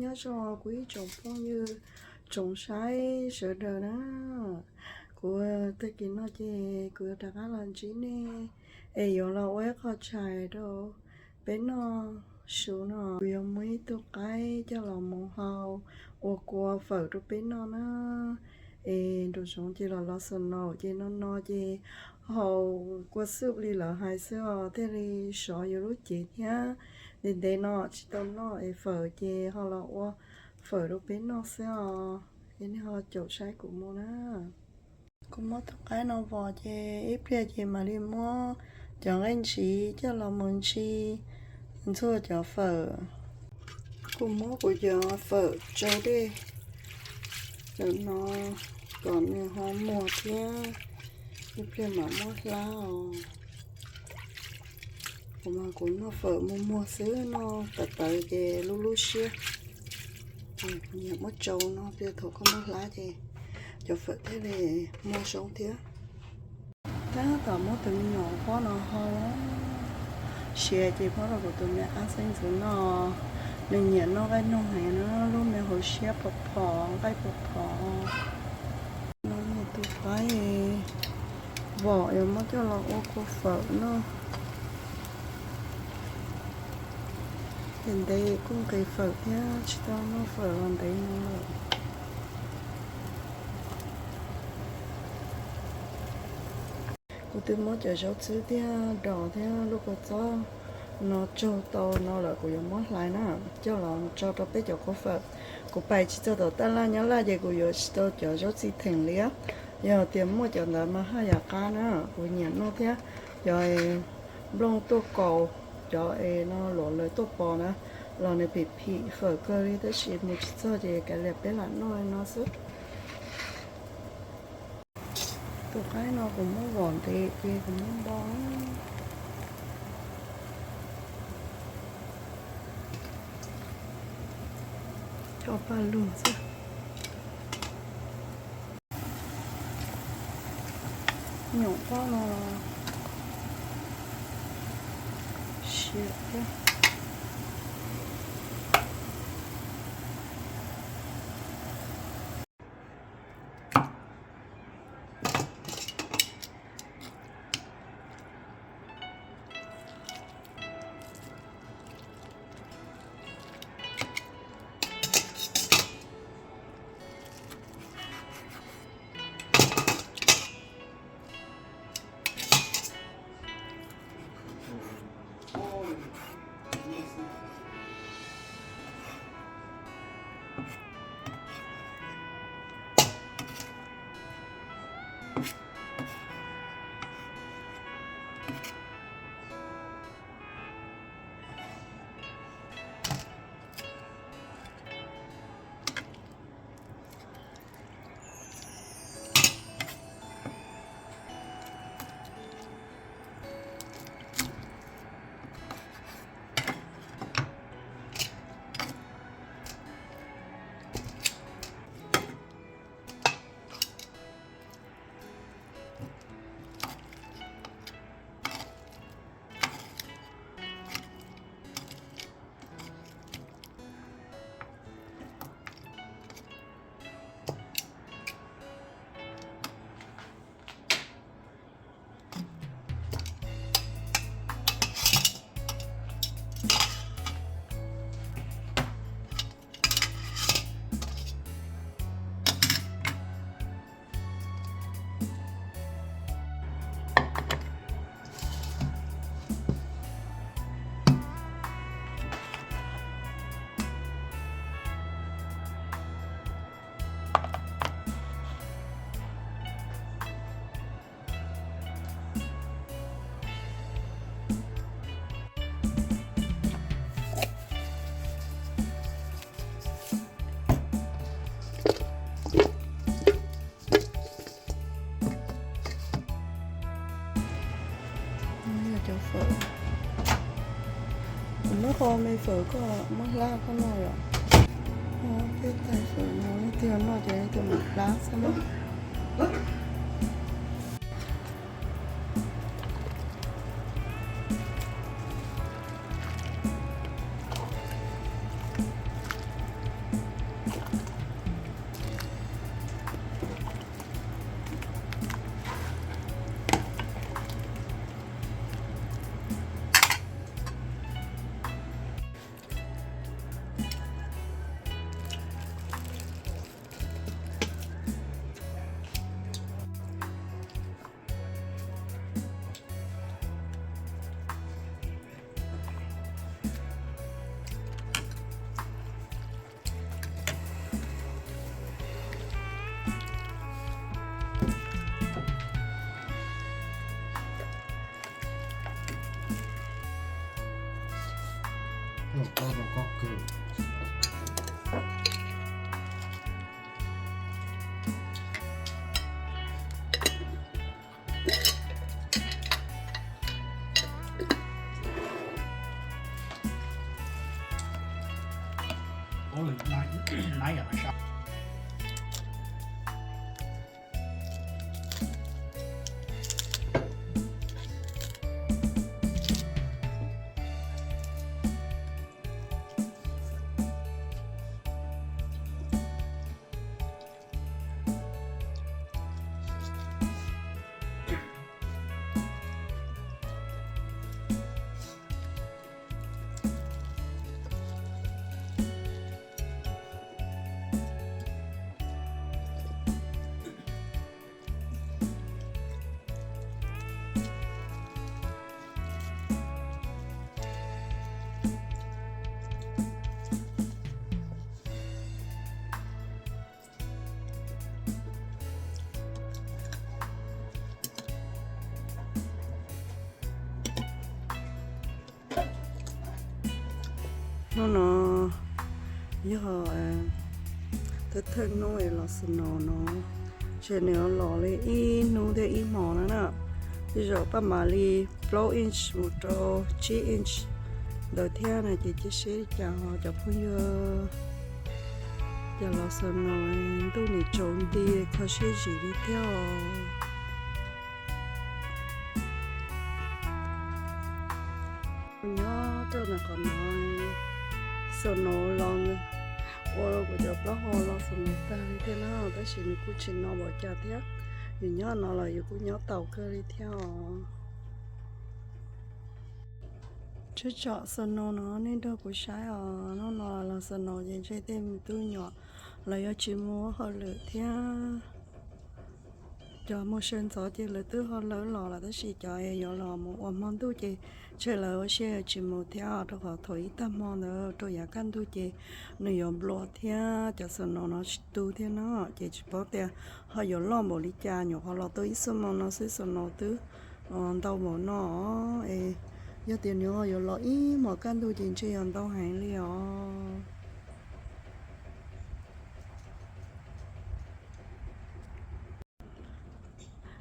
Nyob zoo kuv ib tsoom phooj ywg tsoom saib sawv daws na, kuv tag kis no ces kuv yuav rov qab los ntsib nej es yuav los ua ib qho tshais rau peb noj su no. Kuv yuav muab ib tug qaib coj los mus hau ua kua fawm rau peb noj na. Es nraum zoov ces los los snow ces no no ces haus kua xwb li lawv hais xwb os, thiaj li sov yus lub cev thiab. Ntev ntev no tsis tau noj es fawm ces ho los ua fawm rau peb noj xwb os. Es nej ho caum saib kuv mus na. Kuv muab tus qaib no vos ces ib pliag ces mam li muab cov nqaij ntshiv coj los mus ntsis ntxuag cov fawm. Kuv muab kuv cov fawm tsau dej ntawm no kom nws ho muag thiab, ib pliag mam muab hlab os. Kuv mas kuv noj fawm muag muag xwb, noj tawv tawv ces lub lub siab. Nyiam muab tsau no, pliag thaum koj muab hlab ces cov fawm thiaj li muag zoo thiab. Tab tom muab tus me nyuam pob no hau siav ces muab rau kuv tus me ab xeeb ntxwv noj. Nws nyiam noj nqaij noog heev na, lub me hauv siab phom phom, nqaij phom phom. No yog tus qaib vom yuav muab coj los ua kua fawm noj. Ces ntev kuj nqis fawm thiab, tsis tau noj fawm los ntev no lawm. Kuv twb muab cov zaub txhwb thiab dos thiab lub kua txob no tsaug tau no lawm, kuv yuav muab hlais na, coj los tso rau peb cov kua fawm. Kuv pais tsis txog tom taj laj nyob laj ces kuv yuav tsis tau cov zaub txhwb theem li. Yog tias muaj cov ntawd mas haj yam qab na, kuv nyiam noj thiab. Cov nplooj tuaj kaus, cov es no luam lawv tuaj pos na, los nws phim phim fawm kawg li, tab sis mus tsis txog ces kav liam peb lam noj li no xwb. Tus qaib no kuv muab vom ntev ces kuv muab npo tso paj lug xwb. Nyuam pob no siav thiab. Yog cov fawm, kuv muab qho me fawm koj muab hlab koj noj yom. Peb tais fawm no leej twg noj ces leej twg mam hlab xwb na. Hnub no yog thawj thawj hnub es los snow no, ces nws los li ib hnub thiab ib hmo no na. Tej zaum paj mam li plaub inch mus rau tsib inch ntawd thiab no ces cia seb li cas os cov phooj ywg. Ces los snow no ntuj nim tsaus nti kho siab zim li thiab os. Nyob rau ntawm qhov no, snow los ua rau kuv cov plaub hau los snow tag li thiab na, tab sis nws kuj tsis no npaum cas thiab. Yus nyob no los yus kuj nyob taus kawg li thiab os. Tsib tsom snow no nej nrog kuv saib os, hnub no los snow ces ntshe tej me tub nyuam lawv yuav tsis mus hauj lwm thiab. Cov mus sawv ntxov ces lawv twb ho lawv los lawm, tab sis cov yuav los mus ua hmo ntuj ces ntshe lawv ua siab yuav tsis mus thiab, rau qhov thaum ib tag hmo ntawd rau yav kaj ntug ces nws yuav nplua thiab cov snow no tsis tu thiab no, ces tsis paub tias ho yuav loj npaum li cas, nyuam qhuav los tau ib xuab moos no xwb snow twb ntau npaum no es yog tias nws ho yuav los ib hmos kaj ntug ces ntshe yuav ntau heev li os.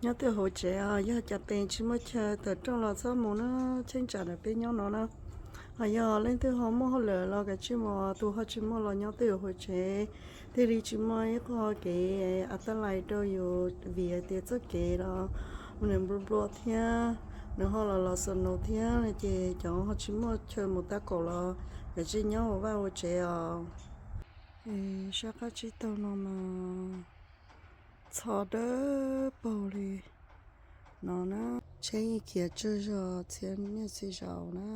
Nyob twj hauv tsev os, yog cas tes tsis muaj chaw tawm rooj los txhob mus na, cheeb tsam ntawm peb nyob no na. Ho yog leej twg ho muaj hauj lwm los kav tsij mus, tus ho tsis muaj los nyob twj hauv tsev, thiaj li tsis muaj ib qho kev a taj lais rau yus vim hais tias txoj kev los nws nplua nplua thiab, nws ho los los snow thiab no ces cov ho tsis muaj chaw mus tab kaum los kav tsij nyob hauv vaj hauv tsev os. Sab qab tsib taug no mas txho dawb paug li no na. Tsheb yeej khiav tsawg zog txhia niaj txhia zaus na.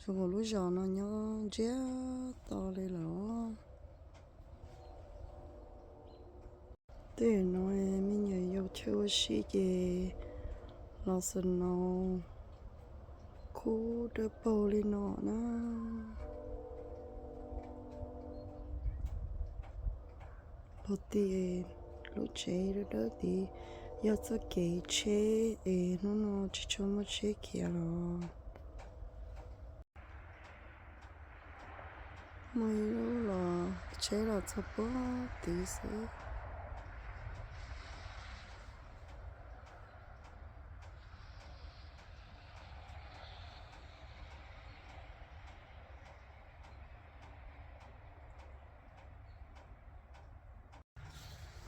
Zoo nkaus lub zos no nyob ntsiag to li lawm. Tej no me nyuam yaus chaw ua si ces los snow khub dawb paug li no na. Pog tim lub tsev dawb dawb tid yog txoj kev tsheb es hnub no tsis tshua muaj tsheb khiav los. Muaj ib lub los tsheb los txog puag tid xwb.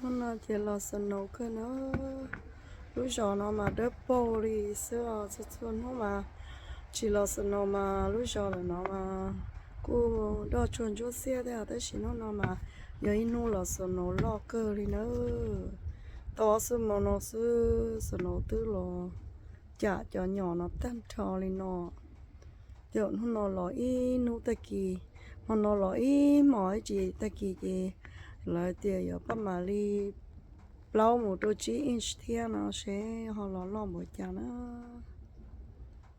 Hnub no ces los snow kawg na. Lub zos no mas dawb paug li xwb os, txhua txhua hnub mas tsis los snow mas lub zos ntawm no mas kuj doj tsuag ntsuab xiab thiab, tab sis hnub no mas yog ib hnub los snow loj kawg li na. Tau ob xuab moos no xwb snow twb los cam cov nyom no tag nrho li no. Ces hnub no los ib hnub tag kis, hmo no los ib hmos ib tsis tag kis ces lawv tias yuav paj mam li plaub mus rau tsib inch thiab no seb ho los loj npaum cas na.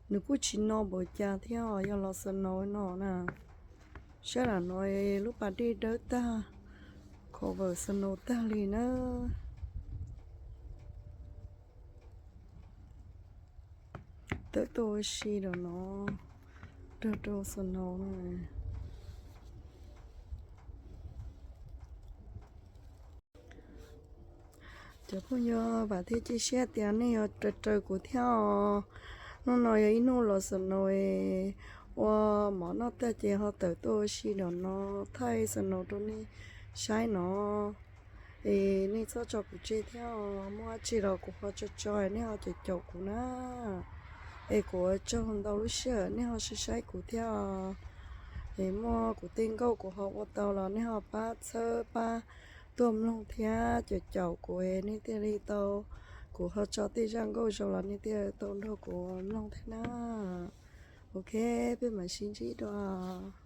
Nws kuj tsis no npaum cas thiab os, yog los snow no na. Sab nram no lub pas dej dawb tag, cover snow tag li na. Tawm tuaj ua si rau no, rau rau snow no. Cov phooj ywg, vam thiab cia siab tias nej yuav raws raws kuv thiab os. Hnub no yog ib hnub los snow es Ua mov noj tag ces ho tawm tuaj ua si nram no, thaij snow rau nej saib no. Es nej txhob tso kuv tseg thiab os, muaj dab tsi los kuv ho tso tso, nej ho caum caum kuv na. Es kuv ua tsaug ntau lub sij hawm nej ho saib saib kuv thiab os. Es muaj kuv tej nkauj kuv ho ua tau los nej ho pab txhawb pab tuaj mloog thiab caum caum kuv es nej thiaj li tau, kuv ho tso tej zaj nkauj zoo los nej thiaj tau nrog kuv mloog thiab na. Ok, peb mam sib ntsib dua.